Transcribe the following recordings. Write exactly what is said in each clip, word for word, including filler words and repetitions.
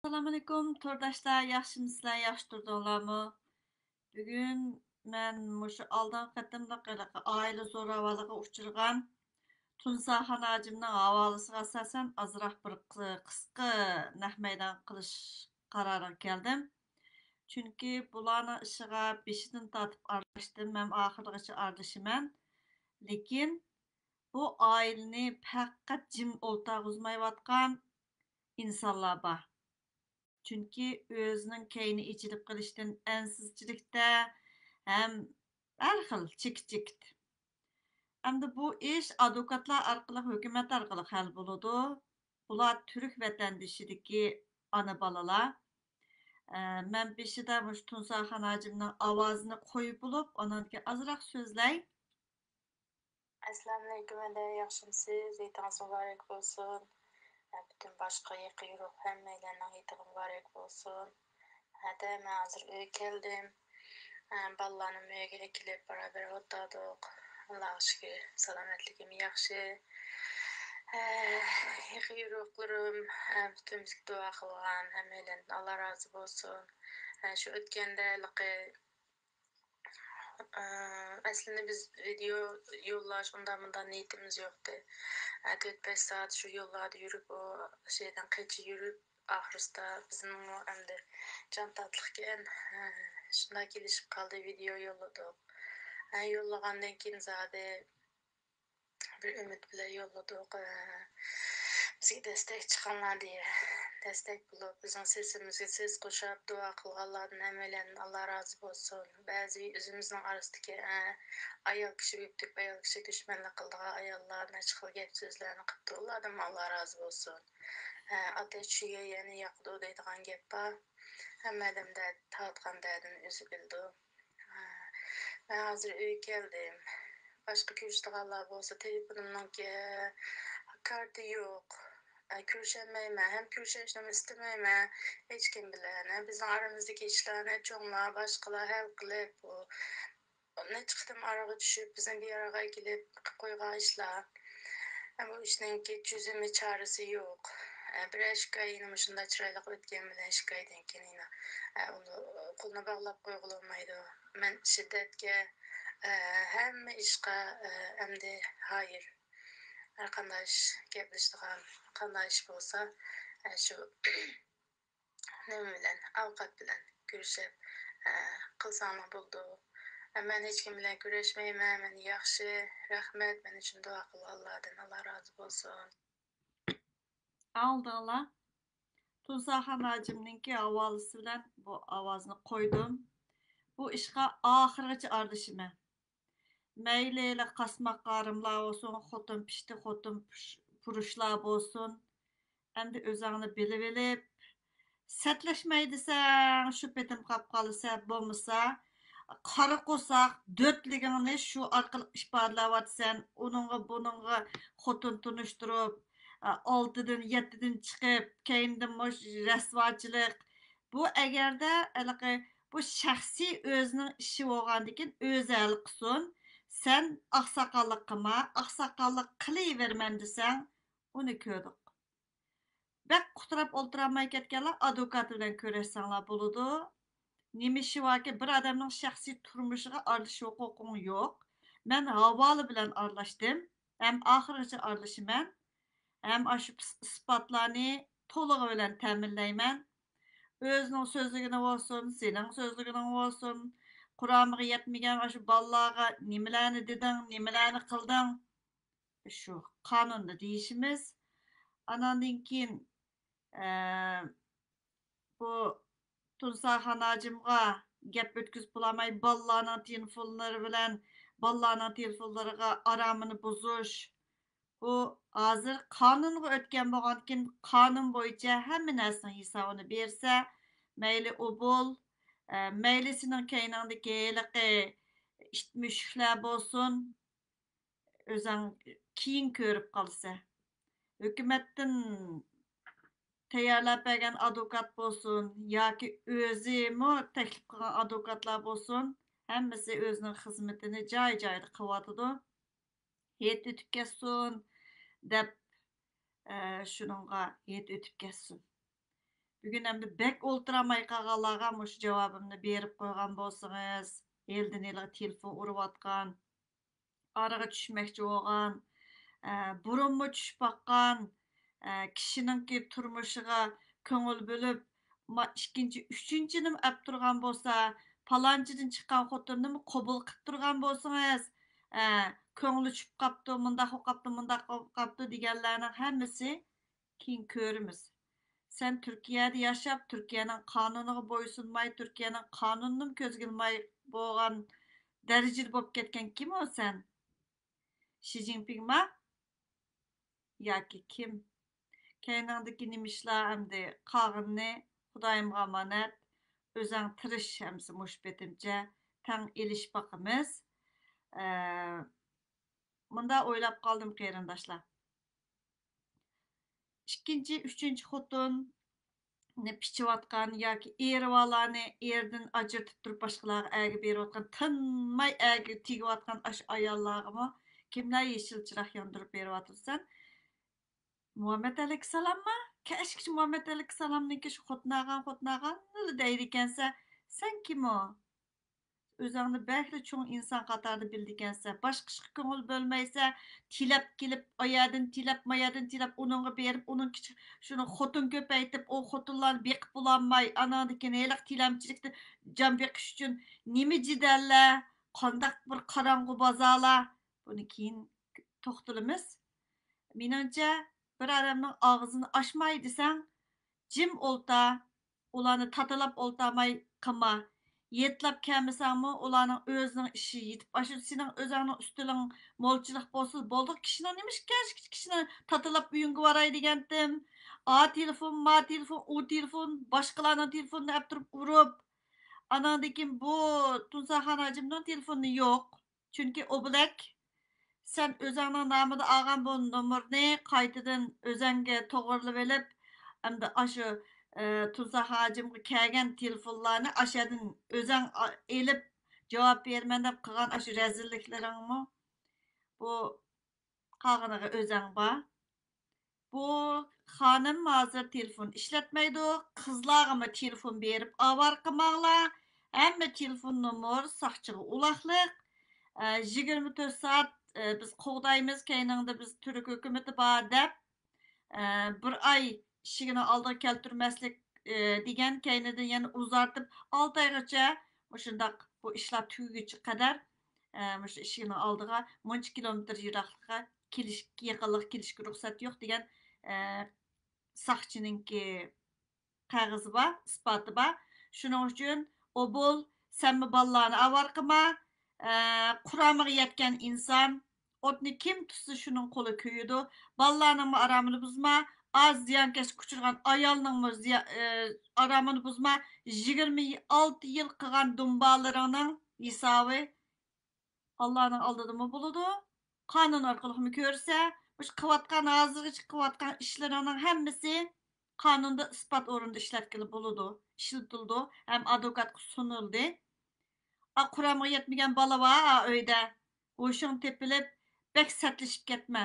ئەسسالامۇئەلەيكۇم تورداشلار، ياخشىمۇسىلەر، ياخشى تۇردۇڭلارمۇ؟ بۈگۈن مەن مۇشۇ ئالدىنقى قېتىملىق ھېلىقى ئائىلە زوراۋانلىقىغا ئۇچرىغان تۇنساخان ھاجىمنىڭ ھاۋالىسىغا ئاساسەن ئازراق بىر قى-، قىسقا نەق مەيدان قىلىش قارارىغا كەلدىم. چۈنكى بۇلارنىڭ ئىشىغا بېشىدىن تارتىپ ئارىلاشتىم ھەم ئاخىرىغىچە ئارىلىشىمەن. لېكىن بۇ ئائىلىنى پەقەت جىم ئولتۇرغۇزمايۋاتقان ئىنسانلار بار. چۈنكى ئۆزىنىڭ كەينى ئېچىلىپ قېلىشتىن ئەنسىزچىلىكتە ھەم ھەر خىل چېكىت-چېكىت. ئەمدى بۇ ئىش ئادۋوكاتلار ئارقىلىق، ھۆكۈمەت ئارقىلىق ھەل بولىدۇ. بۇلار تۈرك ۋەتەندىشىدىكى ئانا-بالىلار. ئە، مەن بېشىدا مۇشۇ تۇنساخان ھاجىمنىڭ ئاۋازىنى قويۇپ بولۇپ، ئاندىن كېيىن ئازراق سۆزلەي. ئەسسالامۇئەلەيكۇم ھەدە، ياخشىمۇسىز؟ ھېيتىڭىز مۇبارەك بولسۇن. ھە، پۈتۈن باشقا يېقىن يۇرۇق ھەممەيلەننىڭ ھېيتىغا مۇبارەك بولسۇن. ھەدە، مەن ھازىر ئۆيگە كەلدىم. ھە، بالىلارنى ئۆيگە ئەكېلىپ بارابەر ئولتۇردۇق. ئاللاغا شۈكۈر، سالامەتلىكىم ياخشى. ھە، يېقىن يۇرۇقلىرىم، ھە، پۈتۈن بىزگە دۇئا قىلغان ھەممەيلەندىن ئاللا رازى بولسۇن. ھە، شۇ ئۆتكەندە ھېلىقى ئەسلىدە بىز ۋىدېئو يوللاش ئۇنداق مۇنداق نىيىتىمىز يوقتى. تۆت بەش سائەت شۇ يوللاردا يۈرۈپ، ئۇ شەيدىن قېچىپ يۈرۈپ، ئاخىرسىدا بىزنىڭمۇ ئەمدى جان تاتلىقكەن، شۇنداق كېلىشىپ قالدى، ۋىدېئو يوللىدۇق. يوللىغاندىن كېيىن زادى بىر ئۈمىد بىلەن يوللىدۇق. بىزگە دەستەك چىقىڭلار دېگەن. دەستەك بولۇپ، بىزنىڭ سېسىمىزگە سېس قوشۇپ، دۇئا قىلغانلاردىن ھەممەيلەندىن ئاللا رازى بولسۇن. بەزى ئۆزىمىزنىڭ ئارىسىدىكى، ئايال كىشى ئۆپتۈك، ئايال كىشى دۈشمەنلىك قىلىدىغان ئاياللار نەچچە خىل گەپ سۆزلەرنى قىپتۇ. ئۇلاردىنمۇ ئاللا رازى بولسۇن. ئاتا چۈشىگە يەنە ياقىدۇ دەيدىغان گەپ بار. ھەممە ئادەم دەرد، تارتقان دەردىنى ئۆزى بىلىدۇ. مەن ھازىر ئۆيگە كەلدىم. باشقا كۆرۈشىدىغانلار بولسا، تېلېفونۇمنىڭكى كارتى يوق. كۆرۈشەلمەيمەن، ھەم كۆرۈشۈشنىمۇ ئىستىمەيمەن ھېچكىم بىلەن. بىزنىڭ ئارىمىزدىكى ئىشلارنى چوڭلار، باشقىلار ھەل قىلىپ، بۇ نەچچە قېتىم ئارىغا چۈشۈپ، بىزنى بىر ئارىغا ئەكېلىپ قىلىپ قويغان ئىشلار. بۇ ئىشنىڭكى چۈزۈمى، چارىسى يوق. بىرەر ئىككى ئاي يەنە مۇشۇنداق چىرايلىق ئۆتكەن بىلەن ئىككى ئايدىن كېيىن يەنە، ئۇنى قولىنى باغلاپ قويغىلى بولمايدۇ. مەن شىددەتكە، ھەممە ئىشقا، ئەمدى ھايىر. ھەر قانداق ئىش گەپلىشىدىغان، قانداق ئىش بولسا، شۇ نېمە بىلەن، ئاۋۇكات بىلەن كۆرۈشۈپ، قىلساڭلار بولىدۇ. مەن ھېچكىم بىلەن كۆرۈشمەيمەن، مەن ياخشى، رەھمەت، مەن ئۈچۈن دۇئا قىلغانلاردىن ئاللا رازى بولسۇن. ئاڭلىدىڭلار؟ تۇنساخان ھاجىمنىڭكى ھاۋالىسى بىلەن بۇ ئاۋازنى قويدۇم. بۇ ئىشقا ئاخىرغىچە ئارىلىشىمەن. مەيلى قاسماق قارىملار بولسۇن، خوتۇن پىشتى، خوتۇن پۇرۇشلار بولسۇن. ئەمدى ئۆزۈڭنى بىلىۋېلىپ، سەتلەشمەي دېسەڭ، شۇ پېتىم قاپ قالىسەن، بولمىسا، قارا قورساق دۆتلۈكۈڭنى شۇ ئارقىلىق ئىپادىلەۋاتىسەن. ئۇنىڭغا، بۇنىڭغا خوتۇن تونۇشتۇرۇپ، ئالتىدىن، يەتتىدىن چىقىپ، كەينىدىن مۇشۇ رەسۋاچىلىق. بۇ ئەگەردە ھېلىقى بۇ شەخسىي ئۆزىنىڭ ئىشى بولغاندىكىن ئۆزى ھەل قىلسۇن. سەن ئاقساقاللىق قىلما، ئاقساقاللىق قىلىۋېرىمەن دېسەڭ، ئۇنى كۆردۇق. بەك قۇتراپ ئولتۇرالماي كەتكەنلەر ئادۋوكات بىلەن كۆرۈشسەڭلار بولىدۇ. نېمە ئىشى باركى، بىر ئادەمنىڭ شەخسىي تۇرمۇشىغا ئارىلىشىش ھوقۇقۇڭ يوق. مەن ھاۋالە بىلەن ئارىلاشتىم ھەم ئاخىرغىچە ئارىلىشىمەن. ھەم ئاشۇ ئىس-، ئىسپاتلارنى تولۇقى بىلەن تەمىنلەيمەن. ئۆزىنىڭ سۆزلىگىنى بولسۇن، سېنىڭ سۆزلىگىنىڭ بولسۇن، قۇرامىغا يەتمىگەن ئاشۇ بالىلارغا نېمىلەرنى دېدىڭ، نېمىلەرنى قىلدىڭ، شۇ قانۇندا دېيىشىمىز. ئاناندىن كېيىن، ئە، بۇ تۇنساخان ھاجىمغا گەپ ئۆتكۈزۈپ بولالماي، بالىلارنىڭ تېلېفونلىرى بىلەن، بالىلارنىڭ تېلېفونلىرىغا ئارامىنى بۇزۇش، بۇ ھازىر قانۇنغا ئۆتكەن بولغاندىكىن، قانۇن بويىچە ھەممە نەرسىنىڭ ھېسابىنى بېرسە، مەيلى ئۇ بول، ئە، مەيلى سېنىڭ كەينىڭدىكى ھېلىقى ئىت مۈشۈكلەر بولسۇن، ئۆزۈڭ كېيىن كۆرۈپ قالىسەن. ھۆكۈمەتتىن تەييارلاپ بەرگەن ئادۋوكات بولسۇن ياكى ئۆزىمۇ تەكلىپ قىلغان ئادۋوكاتلار بولسۇن، ھەممىسى ئۆزىنىڭ خىزمىتىنى جاي-جايىدا قىلىۋاتىدۇ. ھېيت ئۆتۈپ كەتسۇن دەپ، ئە، شۇنىڭغا ھېيت ئۆتۈپ كەتسۇن. بۈگۈن ئەمدى بەك ئولتۇرالماي قالغانلارغا مۇشۇ جاۋابىمنى بېرىپ قويغان بولسىڭىز، ھېلىدىن ھېلىغا تېلېفون ئۇرۇۋاتقان، ئارىغا چۈشمەكچى بولغان، ئە، بۇرۇنمۇ چۈشۈپ باققان، ئە، كىشىنىڭكى تۇرمۇشىغا كۆڭۈل بۆلۈپ، ما-، ئىككىنچى، ئۈچىنچىنىمۇ ئەپ تۇرغان بولسا، پالانچىدىن چىققان خوتۇننىمۇ قوبۇل قىلىپ تۇرغان بولسىڭىز، ئە، كۆڭلى چۈشۈپ قاپتۇ، مۇنداق بولۇپ قاپتۇ، مۇنداق بولۇپ قاپتۇ دېگەنلەرنىڭ ھەممىسى كېيىن كۆرىمىز. سەن تۈركىيەدە ياشاپ، تۈركىيەنىڭ قانۇنىغا بويسۇنماي، تۈركىيەنىڭ قانۇنىنىمۇ كۆزگە ئىلماي بولغان دەرىجىدە بولۇپ كەتكەن كىم ئۇ سەن؟ شى جىنپىڭما؟ ياكى كىم؟ كەينىڭدىكى نېمە ئىشلار ئەمدى؟ قالغىنىنى خۇدايىمغا ئامانەت. ئۆزەڭ تىرىش، ھەممىسى مۇشۇ پېتىمچە تەڭ ئېلىشىپ باقىمىز. ئە، مۇنداق ئويلاپ قالدىم، قېرىنداشلار. ئىككىنچى، ئۈچىنچى خوتۇننى پىچىۋاتقان ياكى ئېرى بارلارنى ئېرىدىن ئاجرىتىپ تۇرۇپ باشقىلارغا ئەگە بېرىۋاتقان، تىنماي ئەگە تېگىۋاتقان ئاشۇ ئاياللارغىمۇ كىملەر يېشىل چىراغ ياندۇرۇپ بېرىۋاتىسەن؟ مۇھەممەد ئەلەيھىسسالامما؟ كەچكىچە مۇھەممەد ئەلەيھىسسالامنىڭكى شۇ خوتۇن ئالغان، خوتۇن ئالغانلا دەيدىكەنسە، سەن كىم ئۇ؟ ئۆزۈڭنى بەكلا چوڭ ئىنسان قاتارىدا بىلىدىكەنسەن. باشقا ئىشقا كۆڭۈل بۆلمەيسەن. تىلەپ كېلىپ، ئايەردىن تىلەپ، مايەردىن تىلەپ، ئۇنىڭغا بېرىپ، ئۇنىڭ كىچىك، شۇنى خوتۇن كۆپەيتىپ، ئۇ خوتۇنلارنى بېقىپ بولالماي، ئاناندىن كېيىن ھېلىقى تىلەمچىلىكتە جان بېقىش ئۈچۈن نېمە جېدەللەر، قانداق بىر قاراڭغۇ بازارلار. بۇنى كېيىن توختىلىمىز. مېنىڭچە، بىر ئادەمنىڭ ئاغزىنى ئاچماي دېسەڭ، جىم ئولتا، ئۇلارنى تاتىلاپ ئولتۇرماي قىلما. يېتىلاپ كەلمىسەڭمۇ، ئۇلارنىڭ ئۆزىنىڭ ئىشى يېتىپ، ئاشۇ سېنىڭ ئۆزۈڭنىڭ ئۈستىلىڭ مولچىلىق بولسا بولدى. كىشىنىڭ نېمىشقا كەچكىچە كىشىنى تاتىلاپ ئۆيۈڭگە باراي دېگەنتىم. ئا تېلېفون، ما تېلېفون، ئۇ تېلېفون، باشقىلارنىڭ تېلېفونىنى ئەپ تۇرۇپ ئۇرۇپ، ئاناندىن كېيىن بۇ تۇنساخان ھاجىمنىڭ تېلېفونى يوق. چۈنكى ئوبلەك، سەن ئۆزۈڭنىڭ نامىدا ئالغان بۇ نومۇرنى قايتىدىن ئۆزەڭگە توغرىلىۋېلىپ، ئەمدى ئاشۇ، ئە، تۇنساخان ھاجىمغا كەلگەن تېلېفونلارنى ئاشۇ يەردىن ئۆزەڭ ئا-، ئېلىپ جاۋاب بېرىمەن دەپ قىلغان ئاشۇ رەزىللىكلىرىڭمۇ، بۇ قالغىنىغا ئۆزەڭ بار. بۇ خانىم ھازىر تېلېفون ئىشلەتمەيدۇ. قىزلارغىمۇ تېلېفون بېرىپ ئاۋارە قىلماڭلار. ھەممە تېلېفون نومۇر ساقچىغا ئۇلاقلىق. ئە، يىگىرمە تۆت سائەت، ئە، بىز قوغدايمىز. كەينىڭدە بىز تۈرك ھۆكۈمىتى بار دەپ، ئە، بىر ئاي ئىشىكنىڭ ئالدىغا كەلتۈرمەسلىك، ئە، دېگەن، كەينىدىن يەنە ئۇزارتىپ، ئالتە ئايغىچە مۇشۇنداق بۇ ئىشلار تۈگىگۈچە قەدەر، ئە، مۇشۇ ئىشىكنىڭ ئالدىغا مۇنچە كىلومېتىر يىراقلىققا كېلىش، يېقىنلىققا كېلىشكە رۇخسەت يوق دېگەن، ئە، ساقچىنىڭكى قەغىزى بار، ئىسپاتى بار. شۇنىڭ ئۈچۈن ئوبۇل، سەنمۇ بالىلارنى ئاۋارە قىلما. ئە، قۇرامىغا يەتكەن ئىنسان، ئوتنى كىم تۇتسا، شۇنىڭ قولى كۆيىدۇ. بالىلارنىڭمۇ ئارامىنى بۇزما. ئاز زىيانكەشلىككە ئۇچرىغان ئايالنىڭمۇ زىيا-، ئە، ئارامىنى بۇزما. يىگىرمە ئالتە يىل قىلغان دۇمبالىرىڭنىڭ ھېسابى ئاللانىڭ ئالدىدىمۇ بولىدۇ، قانۇن ئارقىلىقمۇ كۆرسە، مۇشۇ قىلىۋاتقان، ھازىرغىچە قىلىۋاتقان ئىشلىرىڭنىڭ ھەممىسى قانۇندا ئىسپات ئورنىدا ئىشلەتكىلى بولىدۇ، ئىشلىتىلىدۇ ھەم ئادۋوكاتقا سۇنۇلدى. ئا، قۇرامىغا يەتمىگەن بالا بار، ئا، ئۆيدە. ھوشۇڭ تېپىلىپ، بەك سەتلىشىپ كەتمە.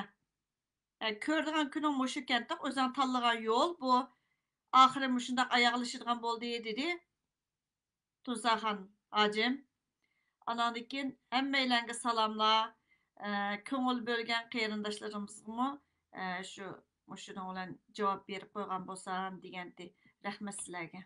ئە، كۆرىدىغان كۈنۈڭ مۇشۇ كەنتىق، ئۆزۈڭ تاللىغان يول بۇ. ئاخىرى مۇشۇنداق ئاياغلىشىدىغان بولدى، دېدى. تۇنساخان ھاجىم. ئاناندىن كېيىن ھەممەيلەنگە سالاملار، ئە، كۆڭۈل بۆلگەن قېرىنداشلىرىمىزغىمۇ، ئە، شۇ، مۇشۇنىڭ بىلەن جاۋاب بېرىپ قويغان بولسام دېگەنتى. رەھمەت سىلەرگە.